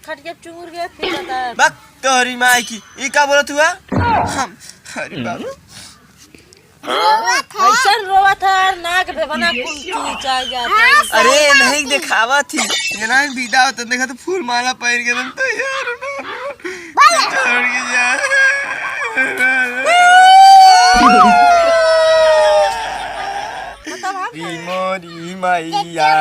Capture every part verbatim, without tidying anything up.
खटिया चुंगुर गया, फिर बता। बक तोहरी माई की, ई का बोलत हुआ? हम, अरे बाबू। रोवत है। ऐसन रोवत है, नाक भेवना कुल चुई चाय जाता है। हाँ, अरे, सही बात नहीं है। देखावा थी। जना विदा होता, देखा तो फूल माला पहन के एकदम तैयार हो। बोले। छोड़ के जा। मतलब हम ई मोरी मैया,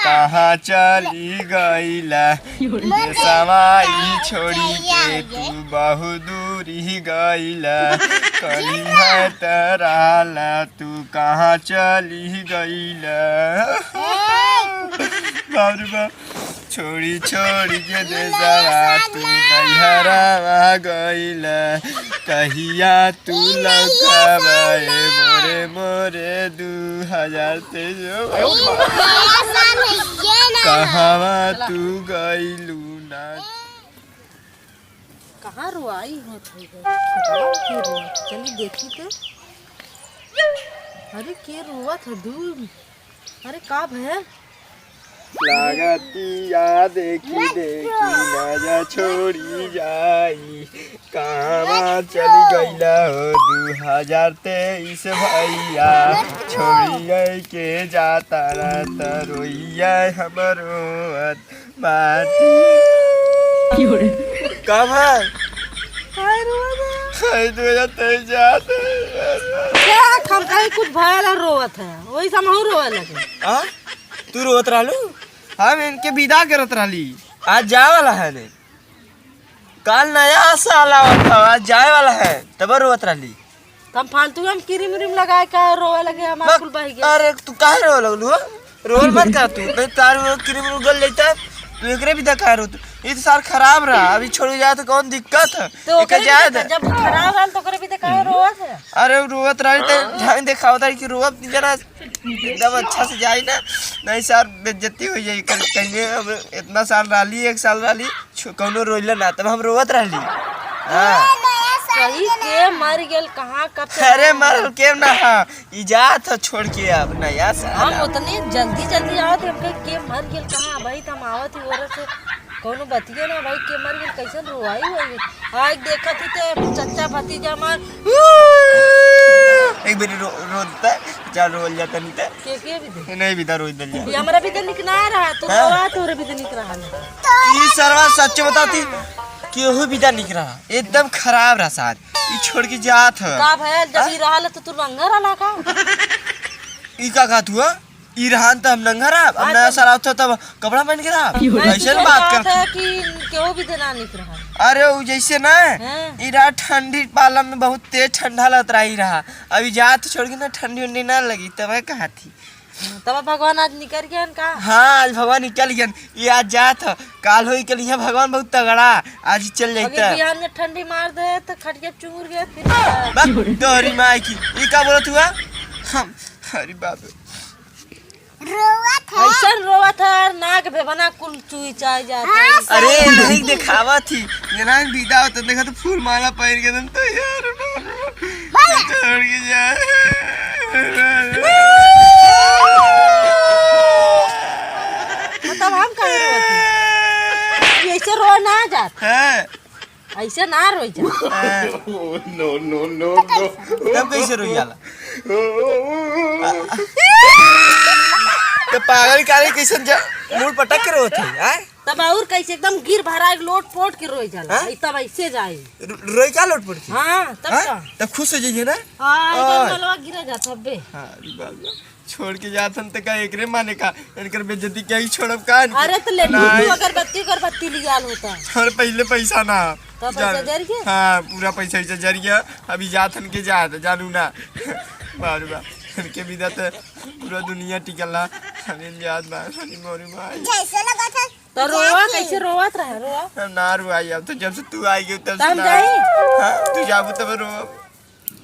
कहाँ चली गईला? देशवा ई छोड़ी के तू बहु दूरी गईला। करिहा त रहला तू कहाँ चली गईला? बाप रे बाप। छोड़ी छोड़ी के देशवा तू नैहरवा गईला। कहिया तू लौटबा ए मोरे मोरे दू हजार तेईस। कहवा तू गईलू ना? कहाँ रोआई होत है? के रोवत? चली देखी तो। अरे, के रोवत है? दू, अरे, का भयल? लागतिया देखी देखी नजर छोड़ी जाई। कहवा चली गईला हो दू हजार तेईस भैया? छोड़िए के जाता ना त रोइया हमरो बाटी। का भाई? हाय रे बाबा। हाय, दू हजार तेईस जात है। क्या हम कहीं कुछ भयल और रोवत है, वही से हमहू रोवे लगे। आ? तू रोवत रहलू? हम इनके विदा करत रहली। आज जाए वाला है ने। काल नया साल आवत है, आज जाए वाला है, तब रोवत रहली। त हम फालतू हम क्रीम व्रीम लगाए का रोवे लगे, हमार बक, कुल बह गया। अरे तू काहे रोवे लगलू हो? रोवल मत कर तू, नहीं तार वो क्रीम उगल जाता, तू एकरे विदा काहे रोत? ई तो सार खराब रहा, अभी छोड़ जाए तो कौन दिक्कत है? तो एके ओकरे जाए विदा दे। जब खराब रहल तो ओकरे विदा काहे रोवत है? अरे रोवत रही तो ढंग देखावत रही कि रोवत नहीं जना, एकदम अच्छा से जाई ना, नहीं सार बेइज्जती हो जाई। कल कहिए हम इतना साल रहली, एक साल रहली, छु-, कौनो रोइले ना, तब हम रोवत रहली। हाँ। सही के मर गेल, कहाँ, कब से अरे मरल के ना, हाँ, ई जात ह छोड़ के अब नया साल हम आवे। उतनी जल्दी जल्दी आवत ही, हमके के मर गेल, कहाँ भाई, त हम आवत ही ओरे से कौनो बतिया ना भाई, के मर गेल, कैसन रोवाई होई। आज देखत ही ते चच्चा भतीजा मार एक बेरी रो, रो देता, चल रोल जाता नहीं ते। के, के विदा? नहीं विदा, रोज दल जा। ये हमरा विदा निक ना रहा, तू हाँ? रोवा, तोरे विदा निक रहा ना। ई सरवा सच बताती, केहू विदा निक रहा, एकदम खराब रहा सार। ई छोड़ के जात ह। का भयल, जब हाँ? ई रहल त तू नंगा रहला का? ई का कहत हुआ? ई रहन त हम नंगा रहब, अब आज नया तो साल आवत ह तब कपड़ा पहन के रहब। की हो रहा है? ऐसे बात कर। है कि केहू विदा ना निक रहा। अरे उ जैसे ना, हाँ। ई रहा ठंडी पाला में बहुत तेज ठंडा लगत रहा, ई रहा। अभी जात छोड़ के ना ठंडी उंडी ना लगी, तब कहा थी। तब भगवान आज निकल गया का? हाँ, आज भगवान निकल गया। ये आज जात ह, काल होई के लिए भगवान बहुत तगड़ा, आज ही चल अभी जाता। बिहान में ठंडी मार दे तो खटिया चुंगुर गया फिर। बक तोहरी माई की, ई का बोलत हुआ? हम, अरे बाप रे। रोवत है। ऐसन रोवत है, नाक भेवना कुल चुई चाय जाता है। अरे, नहीं देखावा थी, जना विदा होता, देखा तो फूल माला पहन के एकदम तैयार हो। छोड़ के जा। मतलब हम काहे रोवत हई? ये ऐसे रोए ना जात। हाँ। ऐसे ना रोए जात। हाँ। No, no, no, no। तब कैसे रोई जाला? तो पागल काले कैसन जा-, मुड़ पटक के रोवत है, आय? तब और कैसे एकदम गिर भरा एक लोट पोट के रोई जाला। हाँ? ई तब ऐसे जाई। रो-, रोई का लोट पोट के? हाँ, तब हाँ? का? तब खुश हो जाइए ना? हाँ, एकदम ओए। मलवा गिरा जात हब्बे। हाँ, अरे बाप रे। छोड़ के जात हन त का एकरे माने का? इनकर बेइज्जती क्या ही छोड़ब का इनके? अरे तो ले नहीं। तू अगरबत्ती, अगरबत्ती लियाल होता। अरे पहले पैसा ना। तो पैसा जान-, जर गया? हाँ, पूरा पैसा वैसा जर गया। अभी जात हन के जात, जानू ना। बाप रे बाप, इनके बिना तो पूरा दुनिया टिकल है। अरे जात बा, अरे मोरे भाई। जैसे लगा था तो रोवा, कैसे रोवत रहे, रोवा? हम ना रोवाई, अब तो जब से तू आई गई तब तो से हम ना। जाई? हाँ, तू जाबू तब रोवा।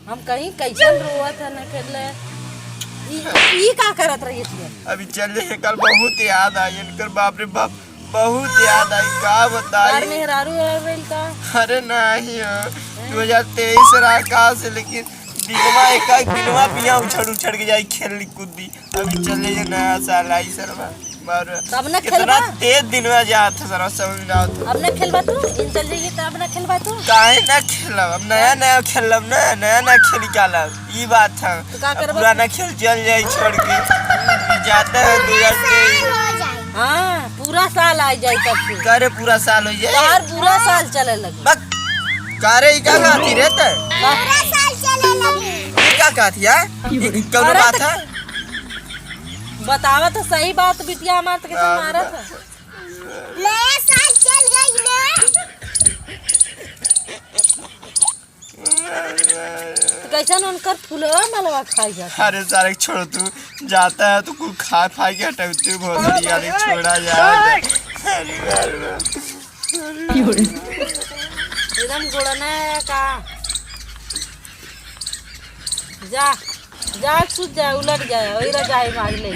हम कहीं कैसन रोवत है ना खेले। ई, ई का करत रही थी? अभी चले हैं, कल बहुत याद आई इनकर, बाप रे बाप, बहुत याद आई, का बताई। यार मेहरारू आ गइल का? अरे नहीं हो, दो हज़ार तेईस रहा का से, लेकिन दिनवा एक एक दिनवा पिया उछड़ उछड़ के जाई खेल कूदी। अभी चले ये नया साल आई सरवा। बार तब ना कितना खेलबा? तेज दिन में जात है सारा, समझ में ना आवत। अब ना खेलबा तू? इन चल जाइए तो अब ना खेलबा तू? काहे ना खेलब? अब नया नया खेलब ना, नया नया खेल निकालब, ई बात है। तो का अब करबा पुराना तू? खेल चल जाई छोड़ के। जाता है दू हजार तेईस। हाँ, पूरा साल आ जाए तब से। का रे, पूरा साल हो जाए? यार, पूरा साल चले लगे। बक, का रे, ई का कहती रे ते? पूरा साल चले लगे। ई का कहती है? ई कौनो अरे बात तो है? बतावा तो सही बात, बिटिया हमार तो कैसे मारत है। नया साल चल गई ना। तो कैसन उनकर फुलवा मलवा खाई जाता। अरे सारे छोड़, तू जाता है तो कुछ खा खा के हटाऊ, तू भोसड़ी वाले छोड़ा यार। अरे यार। एकदम गोड़ना है का? जा, जा, सूत जा, उलट जा, वही रजाई मार ले।